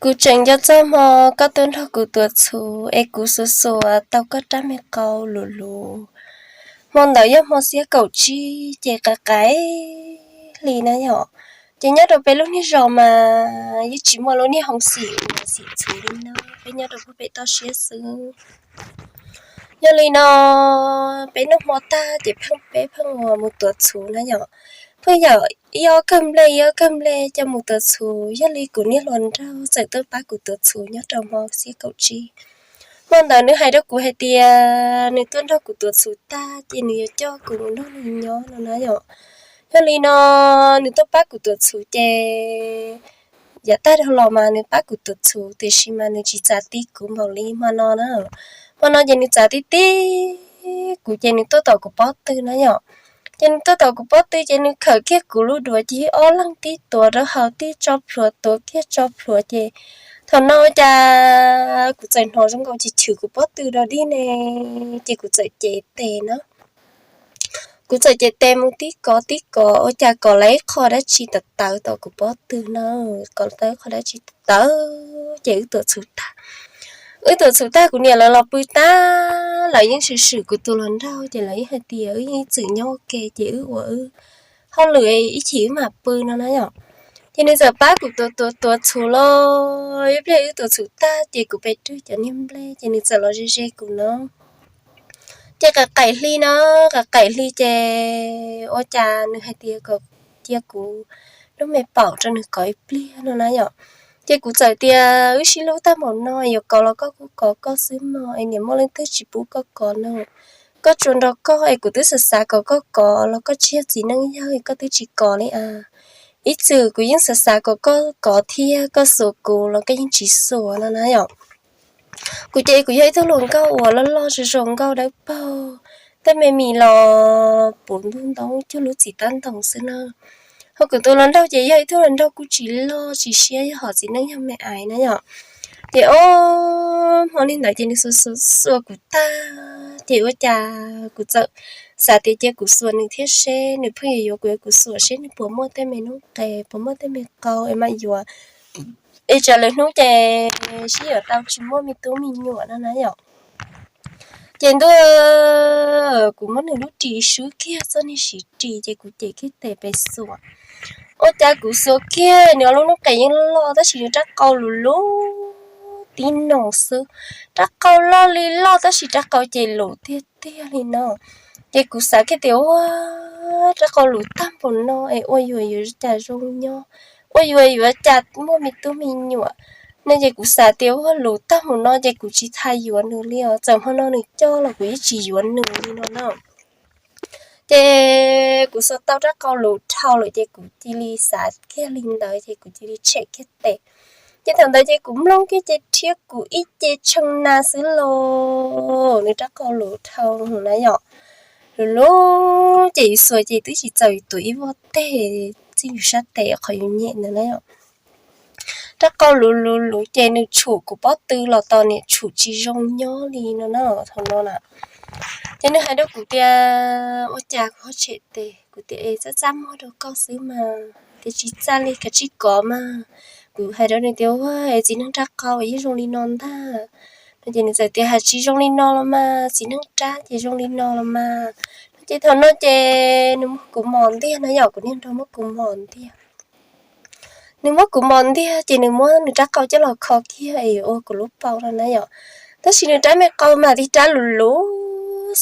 Kuv tseem nco txog hmo koj tuaj nrog kuv tuav txhuv es kuv xuav xuav tau koj rab me qau luv luv. Hmo ntawd yog hmo xiab kaum tsib ces qais qais hli na yom. Ces nyob rau peb lub niag zos mas yeej tsis muaj lub niag hoo xim uas xim txhuv li no, peb nyob rau puag pem toj siab xwb. Yog li no, peb noj hmo tag ces pheej peb pheej mus tuav txhuv na yom. Pheej yam ib ob kawg nplej ib ob kawg nplej coj mus tuav txhuv. Yog li kuv niag hluas nraug txawm tuaj pab kuv tuav txhuv nyob rau hmo xiab kaum tsib. Hmo ntawd nws hais rau kuv hais tias nws tuaj nrog kuv tuav txhuv tag ces nws yuav coj kuv mus nrog nws nyob no na yom. Yog li no, nws tuaj pab kuv tuav txhuv ces yav tag dhau los mas nws pab kuv tuav txhuv tiam sis mas nws tsis txav ti kuv npaum li hmo no na. Hmo no ces nws txav ti ti kuv ces nws tuaj tom kuv pob tw na yom. Ces nws tuaj tom kuv pob tw ces nws khawm kiag kuv lub duav ces wb ob leeg tib tuav rau hauv tib tso plhuav tuav kiag tso plhuav ces thaum no ua cas kuv txawm hnov zoo nkaus chim chwm kuv pob tw rau dig ne, ces kuv txawm cev tes na. Kuv txawm cev tes mus tib kov tib kov ua cas kov lawv ib qho dab tsi tawv tawv tom kuv pob tw na, kov tau ib qho dab tsi tawv tawv ces wb tuav txhuv tag. Wb tuav txhuv tag kuv niam lawv los pw tag, lawv yeej swm swm kuv tus hluas nraug ces lawv yeej hais tias wb yeej txwm nyob ua ke ces wb ua wb hauj lwm ib chim wb mam pw no na yom. Ces nws txawm pab kuv tuav tuav tuav txhuv los ib pliag wb tuav txhuv tag ces kuv pes rwg cov niag nplej ces nws txawm los ze ze kuv no. Ces qas qaim hli no, qas qaim hli ces ua cas nws hais tias kom cia kuv lub me paum rau nws kov ib pliag no na yom. Ces kuv txawm tias wb sib hlub tag npaum no yuav kov los koj kuj kov koj xwb mog es niam muaj leej twg tsis pub koj kov no. Koj tsuas nrog koj es kuv twb xav xav kom koj kov los koj tsis yog txiv neej yawg es koj twb tsis kov li a. Ib txwm kuv yeej xav xav kom koj kov thiab koj xuas kuv los koj yeej tsis xuas no na yom. Kuv ces kuv yog ib tug hluas nkauj uas loj loj zoo zoo nkauj dawb paug, tej me mis los puv ntug ntoo cuag lub txiv tab ntoos xwb na. Ho kuv tus hluas nraug ces yog ib tug hluas nraug kuj tsis loj tsis siab yog hom txiv neej yog me aiv na yom. Ces ob hmo li ntawd ces nws xuas xuas xuas kuv tag ces ua cas kuv txawm xav tias cia kuv xuas nws thiab seb nws pheej yuav yuav kuv es kuv xuas seb nws puas muaj tej me noob qes puas muaj tej me qau es mam yuav. Es tsam lwm hnub ces sib yuav tau tsis muaj me tub me nyuam no na yom. Ces ntuj, kuv muab nws lub ris swb kiag txoj niag siv ris ces kuv cev kiag tes pes xuas. Ua cas kuv xuas kiag nws lub noob qes yeej loj tab sis nws rab qau luv luv tib no xwb. Rab qau loj li loj tab sis rab qau ces luv tiag tiag li no. Ces kuv xav kiag tias ua rab qau luv tag npaum no es ua yuav yuav cas zoo nyob, ua yuav yuav cas muaj me tub me nyuam no. Ces kuv xav tias ua luv tag npaum no ces kuv tsis txhob yuav nws li os, txawm hmo no nws coj los kuv yeej tsis yuav nws li no na. Ces kuv xuas tau rab qau luv dhau lawm ces kuv cia li xav kiag li ntawd ces kuv cia li tshem kiag tes. Ces thaum ntawd ces kuv mloog kiag ces rhiab kuv ib ce tshee na xwb los nws rab qau luv dhau na yom. Luv luv ces yus xuas ces twb tsis txaus yus tus ib voj teg txij yus sab tes qhov yus nyem ntawd na yom. Rab qau luv luv luv ces nws tshum kuv pob tw los tos niam tshum tsis zoo nyob li no na thaum no na. Ces nws hais rau kuv tias ua cas kuv ho tshem tes, kuv tias es txaj txaj muag rau koj xwb mas, tias tsis txaj li kav tsij kov mas. Kuv hais rau nws tias ua es txiv neej rab qau yeej zoo li no ntag no. Ces nws txawm tias hais tsis zoo li no los mas, txiv neej rab ces zoo li no los mas. Ces thaum no ces nws muab kuv mos ntiag no yom, kuv niag nraug muab kuv mos ntiag. Nws muab kuv mos ntiag ces nws muab nws rab qau coj los kho kiag es yuav ua kuv lub paum no na yom. Tab sis nws rab me qau mas tig rab luv luv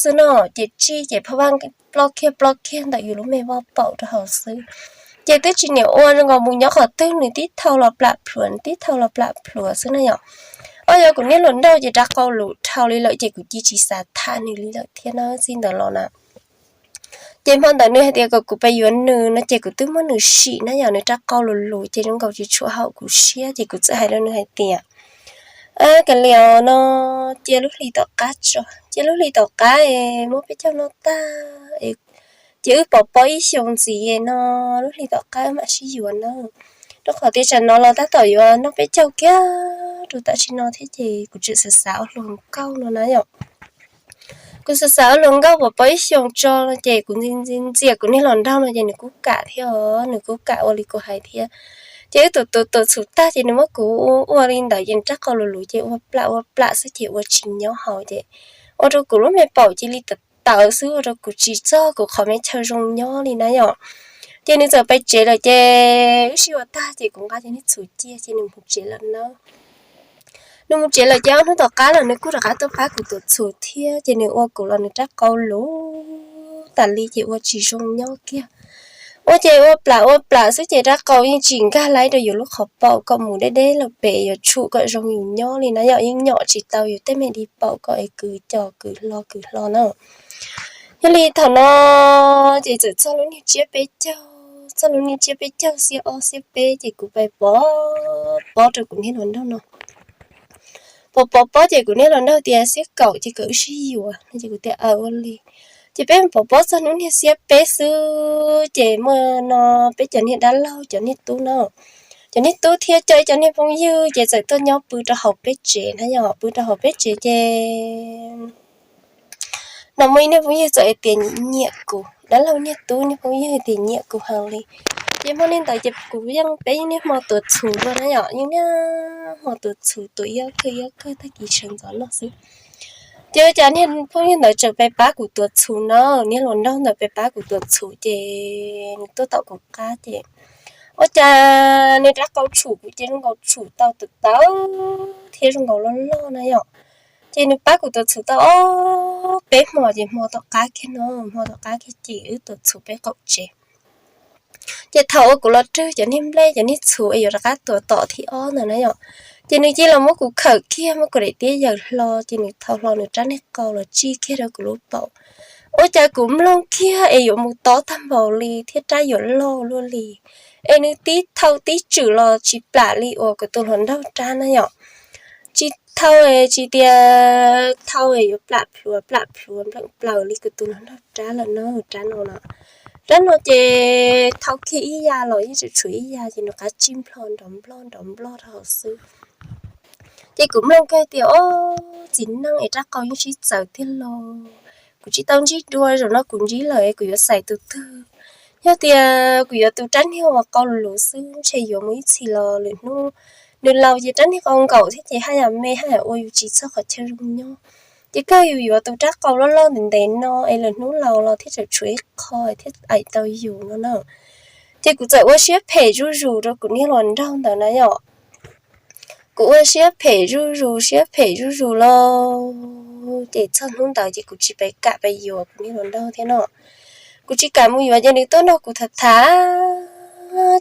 xwb no, ces tsij ces phab vaj ploj kiag ploj kiag ntawm yus lub me voj paum rau hauv xwb. Ces twb tsis niam ua zoo nkaus mus nyob qhov twg nws tib thau los plam plhuav, nws tib thau los plam plhuav xwb na yom. Ua yog kuv niag hluas nraug ces rab qau luv dhau li lawm ces kuv cia tsis xav tham nws li lawm thiab na txij ntawd los na. Ces hmo ntawd nws hais tias kom kuv pab yuav nws no ces kuv twb muab nws sim na yom, nws rab qau luv luv ces zoo nkaus tsis tshua haum kuv siab ces kuv txawm hais rau nws hais tias kav liam no, cia lub hli tom qab tso, cia lub hli tom qab es muab peb caug noj tag, ces wb pov pob ib xyoos ntxiv no, lub hli tom qab wb mam sib yuav na. Rau qhov tias tsam no los tab tom yuav noj peb caug kiag rau tam sim no thiab ces kuv tseem xav xav ua hluas nkauj no na yom. Kuv xav xav ua hluas nkauj pov pob ib xyoos tso no ces kuv ntxias ntxias kuv niag hluas nraug no ces nws kuj kam thiab os, nws kuj kam ua li kuv hais thiab. Ces wb tuam tuam tuam txhum tag ces nws muab kuv ua li ntawd ces nws rab qau luv luv ces ua plam ua plam xwb ces ua tsis nyob hauv ces ua rau kuv lub me paum cia li tawv tawv xwb ua rau kuv tsis txog kuv qhov me chaw zoo nyob li na yom. Ces nws txawm pais tsev lawm ces wb sib ua tag ces kuv nqa cov niag txhuv cia ces nws mus tsev lawm na. Nws mus tsev lawm ces ob hnub tom qab los nws kuj rov qab tuaj pab kuv tuam txhum thiab ces nws ua kuv los nws rab qau luv tas li ces ua tsis zoo nyob kiag. Ua ces ua plam ua plam xwb ces rab qau yeej tsis nkag laib rau yus lub qhov paum kom mus deb deb los pem yuav tshum kom zoo yus nyob li na yom, yeej nyom tsis tau yus tej me di paum kom es kwv cos kwv hlo kwv hlo na. Yog li thaum no ces txawm txog lub niag tsiab peb caug, txog lub niag tsiab peb caug xiab ob xiab peb ces kuv pais pov pob rau kuv niag hluas nraug no. Pov pov pob ces kuv niag hluas nraug tias xiab kaum ces kom wb sib yuav no ces kuv tias aw ua li. Ces peb pov pob txog hnub niag xiab peb xwb ces muaj no peb cov niag dab laug cov niag tub no, cov niag tub thiab coj ib cov niag phooj ywg ces txawm tuaj nyob pw rau hauv peb tsev na yom, pw rau hauv peb tsev ces no muaj ib niag phooj ywg txawm hais tias nyiam kuv, dab laug niag tub niag phooj ywg tias nyiam kuv heev li. Ces hmo niag ntawd ces kuv yeej peb yeej niaj hmo tuav txhuv dua na yom, yeej niaj hmo tuav txhuv tuav ib ob kawg ib ob kawg tag kis sawv ntxov noj xwb. Ces ua cas niag phooj ywg ntawd tseem pais pab kuv tuav txhuv na, niag hluas nraug ntawd pais pab kuv tuav txhuv ces nws tuaj tom kuv qab ces ua cas nws rab qau tshum kuv ces zoo nkaus tshum tau tawv tawv thiab zoo nkaus loj loj na yom. Ces nws pab kuv tuav txhuv tau ob peb hmo ces hmo tom qab kiag no, hmo tom qab kiag ces wb tuav txhuv peb qaum tsev. Ces thaum uas kuv los rwg cov niag nplej cov niag txhuv es yuav rov qab tuav tom thib ob ntawd na yom, ces nws cia los muab kuv khawm kiag muab kuv daim tiab yaws hlo ces nws thau hlo nws rab niag qau los tsij kiag rau kuv lub paum. Ua cas kuv mloog kiag es yuav mus tob tag npaum li thiab rab yuav loj luaj li. Es nws tib thau tib tswm los tsis plam li uas kuv tus hluas nraug rab na yom. Tsis thau, tsis tias thau yuav plam plhuav plam plhuav npleem plaws li kuv tus hluas nraug rab lawm no, rab no na. Rab no ces thau kiag ib ya los yeej tseem tshuav ib ya ces nws rov qab tsij nplho nrov nploj nrov nploj rau hauv xwb. Ces kuv mloog kiag tias ob txiv neej es rab qau yeej sib txawv tiag lauj. Kuv tsis tau ntsib dua, zaum no kuv ntsib lawm es kuv yuav xaiv tus twg? Yog tias kuv yuav tus rab niag uas qau luv xwb ntshe yuav mus ib txhis los lwm hnub nws laus ces rab niag qau nkaum thiab ces haj yam me haj yam ua yus tsis txog qhov chaw zoo nyob. Ces kawg yus yuav tus rab qau loj loj ntev ntev no es lwm hnub laus los thiaj tseem tshuav ib qho thiaj aim tau yus no na. Ces kuv txawm ua siab phem zuj zus rau kuv niag hluas nraug ntawd na yom. Kuv ua siab phem zuj zus siab phem zuj zus lauj. Ces txog hnub ntawd ces kuv tsis pais kam pais yuav kuv niag hluas nraug thiab no. Kuv tsis kam mus yuav ces nws tuaj nrog kuv tham tham.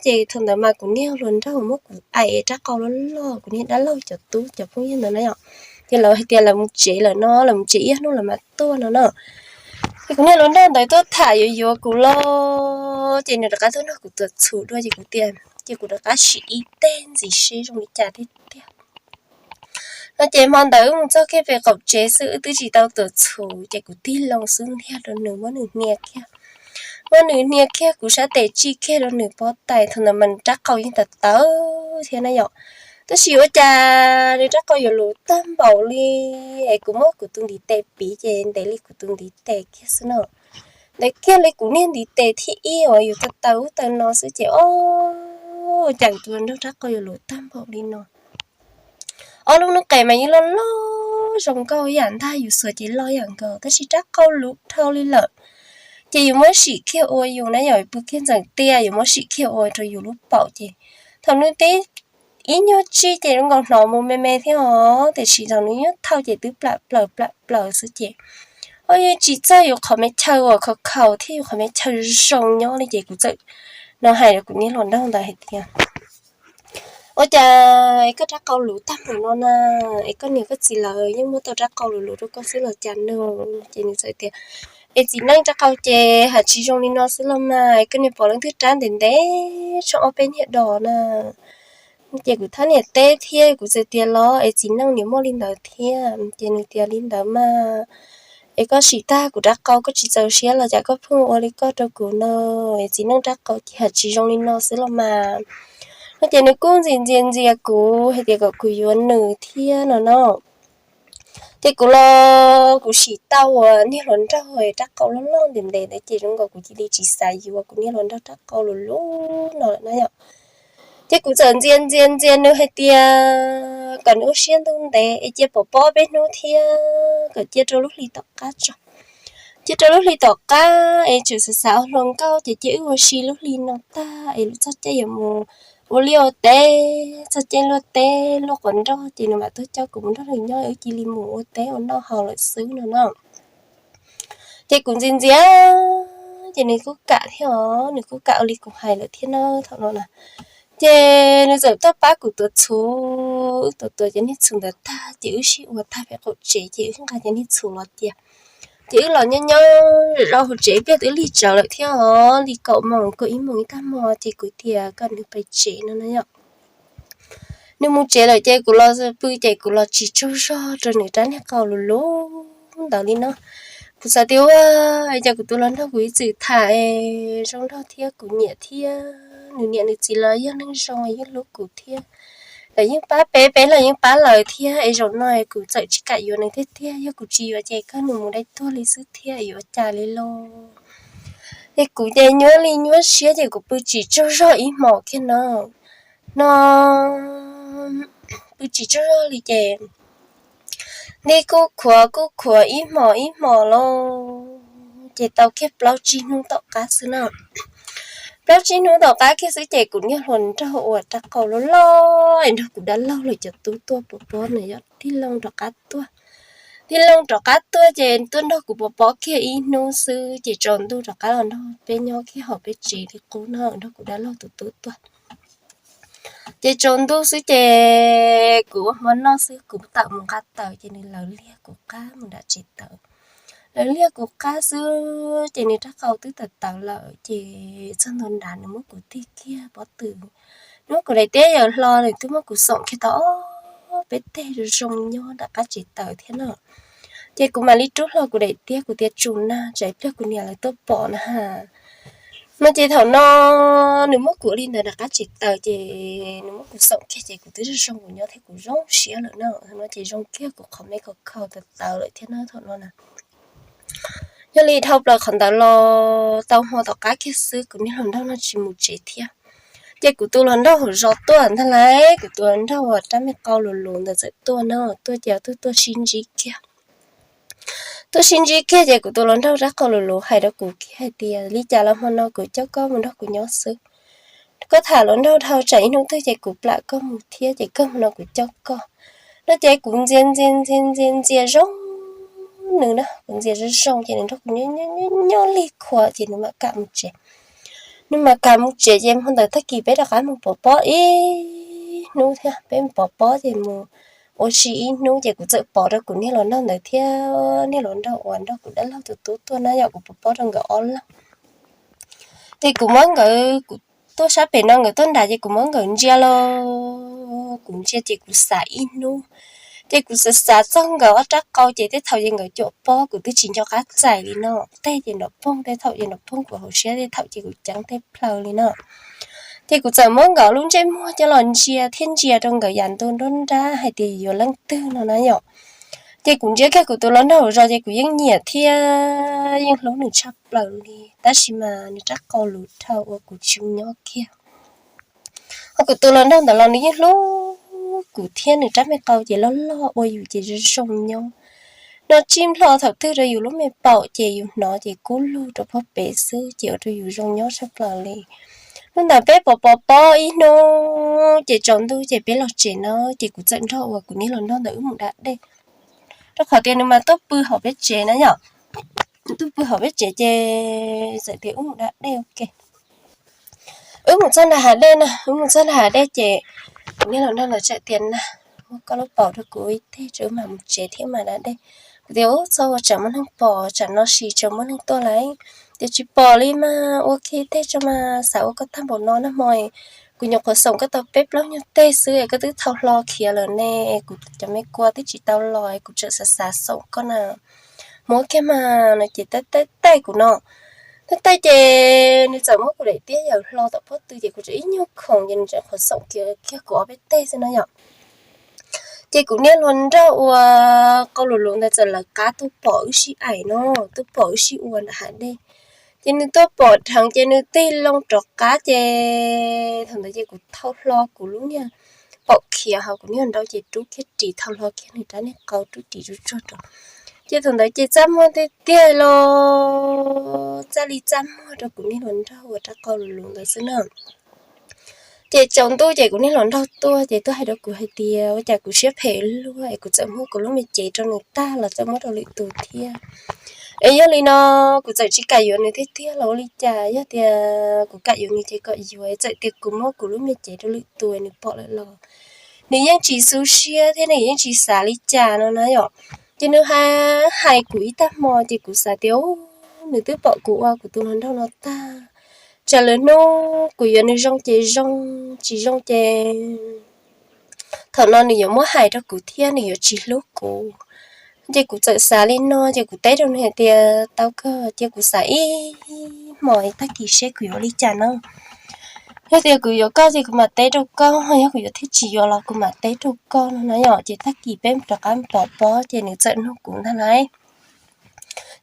Ces thaum ntawd mas kuv niag hluas nraug muab kuv aim rab qau loj loj, kuv niag dab laug cov tub cov phooj ywg ntawd na yom. Ces lawv hais tias lawv mus tsev lawm no, lawv mus tsev ib hnub lawv mam tuaj no na. Ces kuv niag hluas nraug ntawd tuaj tham yuav yuav kuv los ces nws rov qab tuaj nrog kuv tuav txhuv dua ces kuv tias ces kuv rov qab sim ib teg ntxiv seb zoo li cas tiag tiag. No ces hmo ntawd wb mus txog kiag pem qaum tsev xwb wb twb tsis tau tuav txhuv ces kuv tig loo xub ntiag rau nws muab nws hnia kiag. Muab nws hnia kiag kuv sab tes tsij kiag rau nws pob tais, thaum ntawd mas nws rab qau yeej tawv tawv thiab na yom. Tab sis ua cas nws rab qau yuav luv tag npaum li es kuv muab kuv tus ntiv tes piv ces ntev li kuv tus ntiv tes kiag xwb no. Ntev kiag li kuv niag ntiv tes thib ib uas yus taw taw ub taw no xwb ces ob, cas kuv tus hluas nraug rab qau yuav luv tag npaum li no. Ob lub noob qes mas yeej loj loj zoo nkauj ib yam ntag, yus xuas ces loj ib yam nkaus tab sis rab qau luv dhau li lawm. Ces yus muab sim kiag ua yus na yom, pw kiag ntxeev tiaj yus muab sim kiag ua rau yus lub paum ces thaum nws tib ib nyuag tsij ces zoo nkaus hnov mus me me thiab os, tiam sis thaum nws nyuag thauj ces twb plam plaws plam plaws xwb ces ho yeej tsis txog yus qhov me chaw uas khaus khaus thiab yus qhov me chaw zoo nyob li ces kuv txawm no hais rau kuv niag hluas nraug ntawd hais tias ua cas es koj rab qau luv tag npaum no na, es koj niam koj txiv lawv yeej muab tau rab qau luv luv rau koj xwb los cas no. Ces nws txawm tias es txiv neej rab qau ces hais tsis zoo li no xwb los mas, es koj niam pom leej twg rab ntev ntev tshooj ob peb niag dos na. Ces kuv thab niam teb thiab kuv txawm tias los es txiv neej niam muaj li ntawd thiab, ces nws tias li ntawd mas es koj sim tag kuv rab qau koj tsis txaus siab los cas koj pheej ua li koj rau kuv no, es txiv neej rab qau ces hais tsis zoo li no xwb los mas. No ces nws kuj ntxias ntxias ntxias kuv hais tias kom kuv yuav nws thiab no no. Ces kuv los kuv sim tau uas niag hluas nraug rab qau loj loj ntev ntev ntawd ces zoo nkaus kuv cia li tsis xav yuav kuv niag hluas nraug rab qau luv luv no lawm na yom. Ces kuv txawm ntxias ntxias ntxias nws hais tias kom nws ua siab ntuj ntev es cia pov pob peb hnub thiab kom cia rau lub hli tom qab tso. Cia rau lub hli tom qab es tseem xav xav ua hluas nkauj ces cia wb ua si lub hli no tag es lub txoj cai yuav mus ua liaj ua teb, txog caij luaj teb luaj quav nroj ces nws mam tuaj coj kuv mus nrog nws nyob, wb cia li mus ua teb ua noj haus lawm xwb no na. Ces kuv ntxias ntxias ces nws kuj kam thiab os, nws kuj kam ua li kuv hais lawm thiab na thaum no na. Ces nws txawm tuaj pab kuv tuav txhuv, wb tuav tuav cov niag txhuv ntawd tag ces wb sib ua tag pem qaum tsev ces wb nqa cov niag txhuv los cia. Ces wb los nyob nyob zom zaws hauv tsev, pliag twb lig tsawv lawm thiab os, li kaum moos kaum ib moos ib tag hmo ces kuv tias kom nws pais tsev no na yom. Nws mus tsev lawm ces kuv los pw ces kuv los tsis tsaug zog rau nws rab niag qau lus lus ntawd li no. Kuv xav tias ua cas kuv tus hluas nraug kuv ib txwm tham es zoo nraug thiab kuv nyiam thiab, nws niam nws txiv los yog neeg zoo yeej hlub kuv thiab, lawv yeej pab peb, peb los yeej pab lawv thiab es zaum no kuv txawm tsis kam yuav nws tiag tiag, yog kuv tsis yuav ces kawg nws mus dai tuag li xwb thiab yuav cas li lauj. Ces kuv ces nyuaj li nyuaj siab ces kuv pw tsis tsaug zog ib hmos kiag no, no pw tsis tsaug zog li ces nti kuj khuav kuj khuav ib hmos ib hmos lauj, ces tau kiag plaub tsib hnub tom qab xwb na. Plaub tsib hnub tom qab kiag xwb ces kuv niag hluas nraug uas rab qau loj loj es nrog kuv dab laug lawv cov tub tuaj pov pob na yom, tig loo rov qab tuaj. Tig loo rov qab tuaj ces tuaj nrog kuv pov pob kiag ib hnub xwb ces tsaus ntuj rov qab los nrog peb nyob kiag hauv peb tsev li qub na, nrog kuv dab laug tus tub tuaj. Ces tsaus ntuj xwb ces kuv ua hmo noj xwb, kuv tawm mus nqa taws ces nws lawv liag kuv qab mus nram tsev taws. Lawv liag kuv qab xwb ces nws rab qau twb tawv tawv lawm ces txog ntua nrad nws muab kuv tig kiag pob tw, nws muab kuv daim tiab yawm hlo, nws twb muab kuv xoom kiag tau ob peb teg zoo zoo nyob nram qab tsev taws thiab no. Ces kuv mam li rub hlo kuv daim tiab, kuv tias tsuas na, tsam ib pliag kuv niam lawv tuaj pom na ha. No ces thaum no nws muab kuv li ntawd nram qab tsev taws ces nws muab kuv xoom kiag ces kuv twb zoo zoo kuv nyob thiab kuv zoo siab lawm na. No ces zoo kiag kuv qhov me khov khau tawv tawv lawm thiab na thaum no na. Yog li dhau plaws qhov ntawd los tau hmo tom qab kiag xwb kuv niag hluas nraug no tsis mus tsev thiab. Ces kuv tus hluas nraug hauv zos tuaj ntag lauj, kuv tus hluas nraug uas rab me qau lus lus ntawd txawm tuaj no, tuaj ces tuaj tuaj sib ntsib kiag. Tuaj sib ntsib kiag ces kuv tus hluas nraug rab qau lus lus hais rau kuv kiag hais tias li cas los hmo no kuv coj koj mus nrog kuv nyob xwb. Koj tham hluas nraug dhau tsam ib hnub twg ces kuv plam koj mus thiab ces kawg hmo no kuv coj koj. No ces kuv ntxias ntxias ntxias ntxias ntxias zoo nws na, kuv ntxias zoo zoo ces nws nrog kuv nyob nyob lig khuav ces nws mam kam mus tsev. Nws mam kam mus tsev ces hmo ntawd tag kis peb rov qab mus pov pob ib hnub thiab, peb mus pov pob ces mus ua si ib hnub ces kuv txawm pov rau kuv niag hluas nraug ntawd thiab niag hluas nraug uas nrog kuv dab laug tus tub tuaj na yom, kuv pov pob rau nkawd ob leeg. Ces kuv muab nkawd, kuv tuaj sab pem no nkawd tuaj nram ces kuv muab nkawd ntsia los, kuv ntsia ces kuv xav ib hnub. Ces kuv xav xav txog nkawd ob rab qau ces tej thaum ces nkawd cuam pob kuv twb tsis nco qab txais li no. Tej ces nrov poog, tej thaum ces nrov poog kuv hauv siab, tej thaum ces kuv ceeb tej plaws li no. Ces kuv txawm muab nkawd lub ntsej muag coj los ntsia thiab ntsia rau nkawd yam ntu nruab nrab hais tias yuav leej twg no na yom. Ces kuv ntsia kiag kuv tus hluas nraug hauv zos ces kuv yeej nyiam thiab yeej hlub nws tshaj plaws li, tab sis mas nws rab qau lus dhau ua kuv tsis nyob kiag. Ho kuv tus hluas nraug ntawd los nws yeej hlub kuv thiab, nws rab me qau ces loj loj ua yus ces zoo zoo nyob. No tsij nplho thaum twg rau yus lub me paum ces yus hnov ces kub lug rau pob pem xwb ces ua rau yus zoo nyob tshaj plaws li. Hnub ntawd peb pov pov pob ib hnub ces tsaus ntuj ces peb los tsev no ces kuv txawm nrog uas kuv niag hluas nraug ntawd wb mus da dej. Rau qhov tias nws mas tuaj pw hauv peb tsev na yom, tuaj pw hauv peb tsev ces txawm tias wb mus da dej ua ke. Wb mus txog nram hav dej na, wb mus txog nram hav dej ces kuv niag hluas nraug ntawd txawm tias na, muab koj lub paum rau kuv ib teg tso wb mam mus tsev thiab mam da dej. Kuv tias ub txhob ua tsam muaj neeg pom, tsam no sis tseem muaj neeg tuaj lawm. Tias tsis pom li mas ua kiag ib teg tso mas, xav ua koj tag npaum no nag hmo kuv nyuam qhuav xoom koj tau peb plaub nyuag teg xwb es koj twb thau hlo khiav lawm ne, kuv cov me kua twb tsis tau los kuv tseem xav xav xoom koj na. Muab kiag mas no ces tej tej tej kuv no. Tej tej ces nws txawm muab kuv daim tiab yawm hlo tom pob tw ces kuv tseem ib nyuag khoom ces nws tseem qhuav xoom kiag kuv ob peb teg xwb no yom. Ces kuv niag hluas nraug ua qau lus lus ntawd txawm lawv qab tuaj pom wb sib aim no, tuaj pom wb sib ua nram hav dej. Ces nws tuaj pom dheev ces nws tig loo rov qab ces thaum ntawd ces kuv thau hlo kuv lub niag paum khiav hauv kuv niag nraub ces rub kiag ris, thau hlo kiag nws rab niag qau rub ris tsuag tsuag rau. Ces thaum ntawd ces txaj muag tiag tiag los txaj li txaj muag rau kuv niag hluas nraug uas rab qau lus lus ntawd xwb na. Ces tsaus ntuj ces kuv niag hluas nraug tuaj ces tuaj hais rau kuv hais tias ua cas kuv siab phem luaj es kuv txawm muab kuv lub me cev rau nws tag los txawm muab rau lwm tus thiab. Es yog li no kuv txawm tsis kam yuav nws tiag tiag los ua li cas, yog tias kuv kam yuav nws ces kom yuav, txawm tias kuv muab kuv lub me cev rau lwm tus nws pom lawm los nws yeej tsis xu siab thiab nws yeej tsis xav li cas no na yom. Ces nws hais hais kuv ib tag hmo ces kuv xav tias nws twb pom kuv ua kuv tus hluas nraug no tag, tsam lwm hnub kuv yuav nws zoo ces zoo, tsis zoo ces thaum no nws yuav muab hais rau kuv thiab nws yuav tsis hlub kuv. Ces kuv txawm xav li no ces kuv teb rau nws hais tias tau kawg, ces kuv xav ib hmos tag kis seb kuv yuav ua li cas no. Yog tias kuv yuav koj ces kuv mam teb rau koj, yog kuv yuav thiaj tsis yuav los kuv mam teb rau koj no na yom. Ces tag kis peb rov qab pov pob ces nws txawm nug kuv ntag lauj.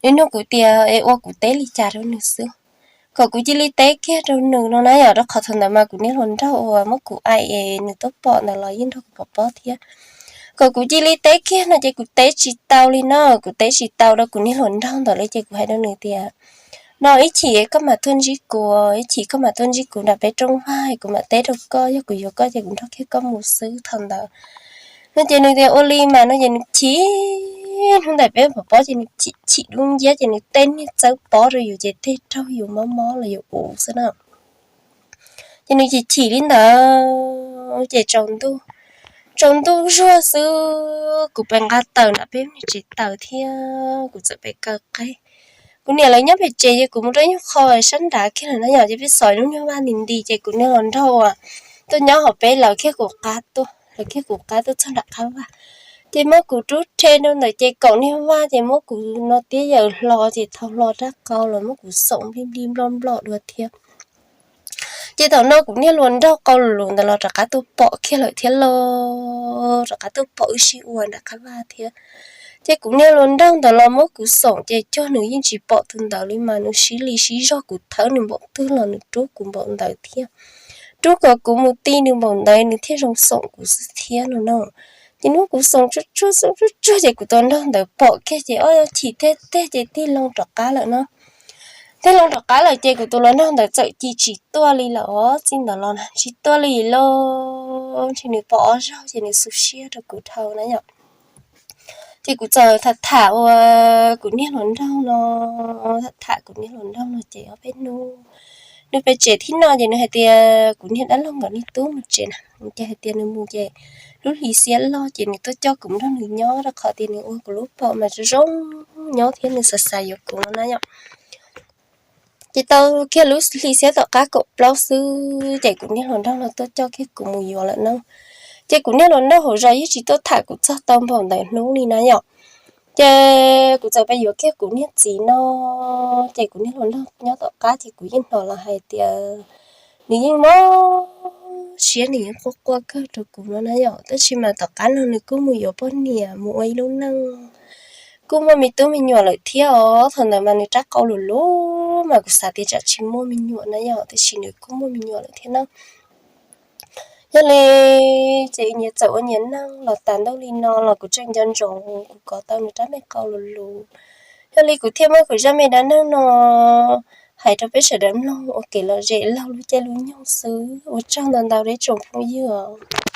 Nws nug kuv tias es ua kuv teb li cas rau nws xwb, kom kuv cia li teb kiag rau nws no na yom, rau qhov thaum ntawd mas kuv niag hluas nraug uas muab kuv aim es nws tuaj pom ntawd los yeej nrog kuv pov pob thiab. Kom kuv cia li teb kiag no ces kuv teb tsis tau li no, kuv teb tsis tau rau kuv niag hluas nraug ntawd li ces kuv hais rau nws tias no ib chim koj mam tuaj ntsib kuv, ib chim koj mam tuaj ntsib kuv nram peb rooj vag kuv mam teb rau koj, yog kuv yuav koj ces kuv nrog kiag koj mus xwb thaum ntawd no. Ces nws tias ua li mas no ces nws chim, hnub ntawd peb pov pob ces nws chim chim dub nciab ces nws tej niag txawb pob rau yus ces tej raug yus mob mob los yus ua xwb na. Ces nws chim chim li ntawd ces tsaus ntuj, tsaus ntuj zuag xwb kuv pes nqa taws nram peb niag tsev taws thiab kuv txawm pes kaw qe. Kuv niam lawv nyob pem tsev ces kuv mus rau ib nyuag qho sab nrad kiag lawm na yom, ces peb xov lub nyuag vaj nti nti ces kuv niag hluas nraug uas tuaj nyob hauv peb lawv kiag kuv qab tuaj, lawv kiag kuv qab tuaj txog nram qab vaj. Ces muab kuv rub rhe rau ntawm ces kaum niag vaj ces muab kuv no tiab yaws hlo ces thau hlo rab qau los muab kuv xoom nplij nplij nploj nploj dua thiab. Ces thaum no kuv niag hluas nraug qau lus lus ntawd los rov qab tuaj pom kiag lawm thiab los rov qab tuaj pom wb sib ua nram qab vaj thiab. Ces kuv niag hluas nraug ntawd los muab kuv xoom ces cog nws yeej tsis pom tus ntawd li mas nws sib li sib zog kuv thawb nws npaum twg los nws rub kuv npaum ntawd thiab. Rub kom kuv mus ti nws npaum ntawd nws thiaj zoo xoom kuv xwb thiab no no. Ces nws muab kuv xoom tsuag tsuag xoom tsuag tsuag ces kuv tus hluas nraug ntawd pom kiag ces ob chim tiag tiag ces tig loo rov qab lawm no. Tig loo rov qab lawm ces kuv tus hluas nraug ntawd txawm cia tsis tuaj li lawm os, txij ntawd los tsis tuaj li lauj. Ntshe nws pom ob zaug ces nws xu siab rau kuv dhau na yom. Ces kuv txawm tham tham ua kuv niag hluas nraug no, tham tham kuv niag hluas nraug no ces ob peb hnub nws pem tsev thib no ces nws hais tias kuv niag dab laug nkawd niag tub mus tsev na, ces hais tias nws mus ces lub hli xiab loj ces nws tuaj coj kuv nrog nws nyob rau qhov tias nws ua kuv lub paum mas zoo zoo nyob thiab nws xav xav yuav kuv no na yom. Ces tau kiag lub hli xiab tom qab kaum plaub xwb ces kuv niag hluas nraug no tuaj coj kiag kuv mus yuav lawm no. Ces kuv niag hluas nraug hauv zos yeej tsis tuaj tham kuv txog tau npaum ntawd hnub li na yom. Ces kuv txawm pab yuav kiag kuv niag txiv no, ces kuv niag hluas nraug nyob tom qab ces kuv yeej hnov los hais tias nws yeej mob siab nws yeej quaj quaj kawg rau kuv no na yom. Tab sis mas tom qab no nws kuj mus yuav poj niam mus ua ib lub neej, kuj muaj me tub me nyuam lawm thiab os. Thaum ntawd mas nws rab qau lus lus mas kuv xav tias tsam tsis muaj me nyuam na yom, tab sis nws kuj muaj me nyuam lawm thiab na. Yog li ces nyias txawm ua nyias neej los tas ntuj li no los kuv tseem nco ntsoov kuv kov tau nws rab me qau lus lus. Yog li kuv thiaj muab kuv zaj me dab neeg no hais rau peb sawv daws mloog ua kev lom zem laug lub caij lub nyoog xwb. Ua tsaug ntau ntau rau ib tsoom phooj ywg os.